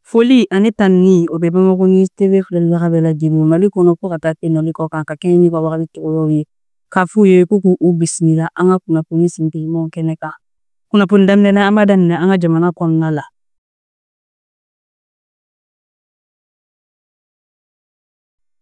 Foli ani tanuni o bɛ Bamakɔ News TV filɛlibaga bɛɛ lajɛlen Mali kɔnɔ fo ka taa se Mali kɔ kan ka kɛɲɛ ni ka wagati cogoyaw ye k'a f'u ye k'u k'u bisimila an ka kunnafoni sentelimanw kɛnɛ kan. Kunnafoni daminɛ na, an b'a daminɛ an ka jamana kɔnɔna la.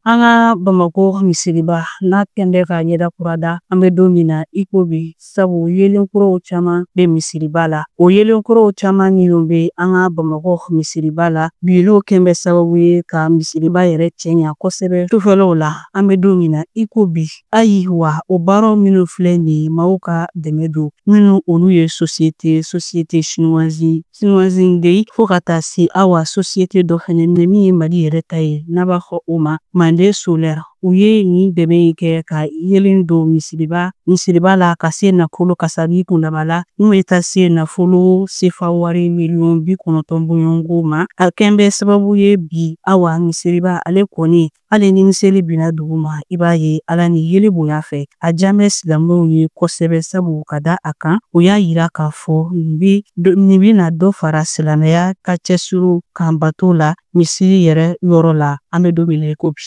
An ka Bamakɔ misiriba n'a kɛn bɛ ka ɲɛda kura da, an bɛ don min na i ko bi, sabu yelen kuraw caman bɛ misiriba la. O yelen kuraw caman minnu bɛ an ka Bamakɔ misiriba la bi, n'o kɛn bɛ sababu ye ka misiriba yɛrɛ cɛɲa kosɛbɛ sufɛlaw la, an bɛ don min na i ko bi. Ayiwa, o baaraw minnu filɛ nin ye, maaw ka dɛmɛ don minnu olu ye société chinoise de ye, fo ka taa se awa société dɔ fɛnɛ min ye Mali yɛrɛ ta ye, n'a b'a fɔ o ma Mande Solaire. U ye nin dɛmɛ in kɛ ka yelen don misiriba la ka se nafolo kasabi kundama la min bɛ taa se nafolo sefa wari miliyɔn 90 bɔɲɔgɔnko ma. A kɛn bɛ sababu ye bi, awa misiriba ale kɔni, hali ni miseli binna dugu ma, i b'a ye Ala ni yeli bonya fɛ, a diya bɛ silamɛw ye kosɛbɛ, sabu ka da a kan o y'a yira k'a fɔ nin bɛna dɔ fara silamɛya ka cɛsiriw kan bato la misiri yɛrɛ yɔrɔ la, an bɛ don min na i ko bi.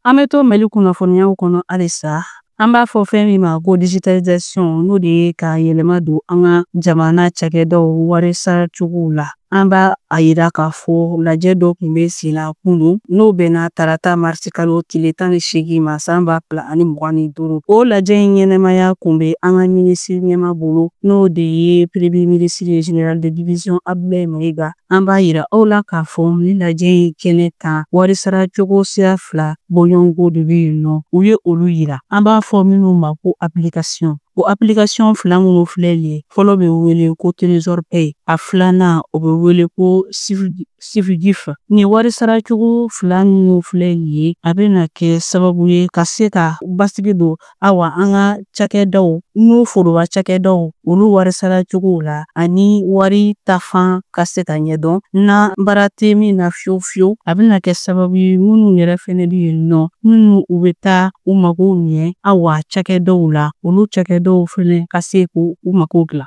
An bɛ to Mali kunnafoniyaw kɔnɔ halisa. An b'a fɔ fɛn min ma ko digitalisation, n'o de ye ka yɛlɛma don an ka jamana cakɛdaw wari saracogow la. An b'a a yira k'a fɔ lajɛ dɔ tun bɛ sen na kunun, n'o bɛnna tarata marisikalo tile 18 ma san 2025. O lajɛ in ɲɛnɛmaya kun bɛ an ka minisiri ɲɛma bolo, n'o de ye premier ministre ye général de division Abdoulaye Maïga. An b'a yira aw la k'a fɔ ni lajɛ in kɛnɛ kan, wari saracogo sira fila bɔɲɔgɔnko de bɛ yen nɔ, u ye olu yira. An b'a fɔ minnu ma ko application. O application fila minnu filɛ nin ye, fɔlɔ bɛ wele ko Trésor Pay, a filanan o bɛ wele ko Sifgif. Nin wari saracogo fila minnu filɛ nin ye, a bɛna kɛ sababu ye ka se ka basigi don awa an ka cakɛdaw n'o foroba cakɛdaw olu wari saracogow la, ani wari tafan ka se ka ɲɛdɔn na baara tɛ min na fiyewu fiyewu. A bɛna kɛ sababu ye minnu yɛrɛ fɛnɛ bɛ yen nɔ, minnu u bɛ taa u mago ɲɛ awa cakɛdaw la, olu cakɛdaw fɛnɛ ka se k'u mago dilan.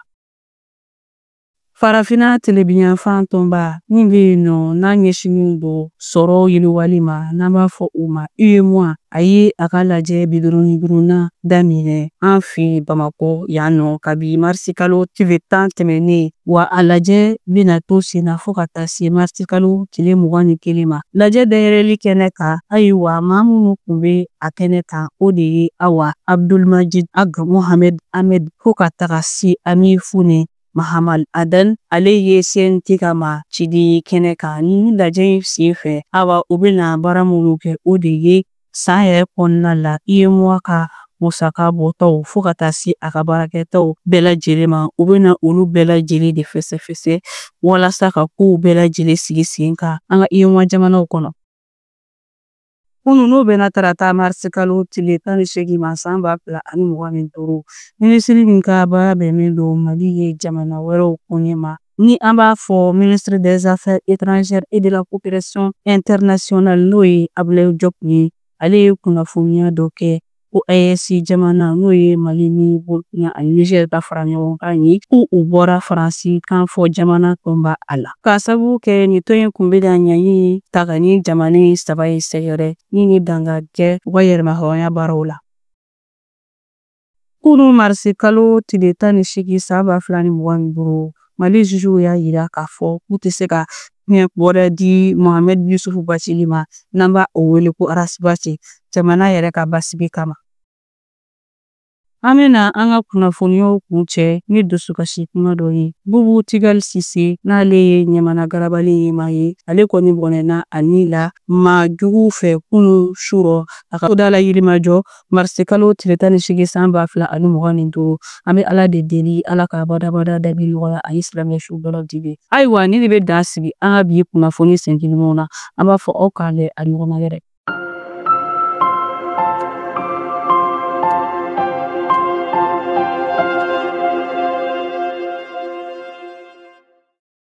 Farafinna tilebinyanfan tɔnba min bɛ yen nɔ n'a ɲɛsinnen don sɔrɔ yiriwali ma, n'an b'a fɔ o ma UEMOA, a ye a ka lajɛ 55nan daminɛ an fɛ yen Bamakɔ yan nɔ kabi marisikalo tile 10 tɛmɛnen, wa a lajɛ bɛna to sen na fo ka taa se marisikalo tile 21 ma. Lajɛ dayɛlɛli kɛnɛ kan, ayiwa maa minnu tun bɛ a kɛnɛ kan, o de ye awa Abdulmajid Ag Mohamed Ahmed fo ka taga se Ami Fune Mahamal Adan, ale ye CNT ka ma ciden kɛnɛ kan. Ni lajɛ in sen fɛ, awa u bɛna baara minnu kɛ, o de ye san yɛrɛ kɔnɔna la UEMOA ka musaka bɔtaw fo ka taa se a ka baarakɛtaw bɛɛ lajɛlen ma, u bɛna olu bɛɛ lajɛlen de fɛsɛfɛsɛ walasa ka kow bɛɛ lajɛlen sigi sen kan an ka UEMOA jamanaw kɔnɔ. Kunun, n'o bɛnna tarata marisikalo tile 18 ma san 2025, minisiri min ka baara bɛnnen don Mali ye jamana wɛrɛw koɲɛ ma, ni an b'a fɔ ministre des affaires étrangères et de la coopération internationale, n'o ye Abdoulaye Diop ye, ale ye kunnafoniya dɔ kɛ ko AES jamana, n'o ye Mali ni Burkina ani Niger ka fara ɲɔgɔn kan ye, ko u bɔra Faransi kan fɔ jamana tɔnba a la. K'a sababu kɛ nin tɔn in kun bɛna ɲangi ta ka ni jamana in saba in sɛgɛrɛ ni ni dankari kɛ u ka yɛrɛmahɔrɔnya baaraw la. Kunun marisikalo tile 18 san 2025, Mali jugew y'a yira k'a fɔ k'u tɛ se ka fiɲɛ wɛrɛ di Mohamed Yusufu Bacili ma, n'an b'a o wele ko Ras Bath, jamana yɛrɛ ka basigi kama. An bɛna an ka kunnafoniyaw kuncɛ ni dusukasi kuma dɔ ye. Bubu Tigali Sise, n'ale ye ɲamana garabali ɲɛmaa ye, ale kɔni bɔnɛna a ni la maa juguw fɛ kunun surɔ a ka da la Yirimajɔ marisikalo tile 18 san 2025. An bɛ Ala de deli, Ala ka badabada dabi nɔgɔya ani silamɛ su bɛɛ lajɛlen. Ayiwa, ni de bɛ dan sigi an ka bi kunnafoni sentelimanw na. An b'a fɔ aw k'an bɛn a ɲɔgɔnna wɛrɛ.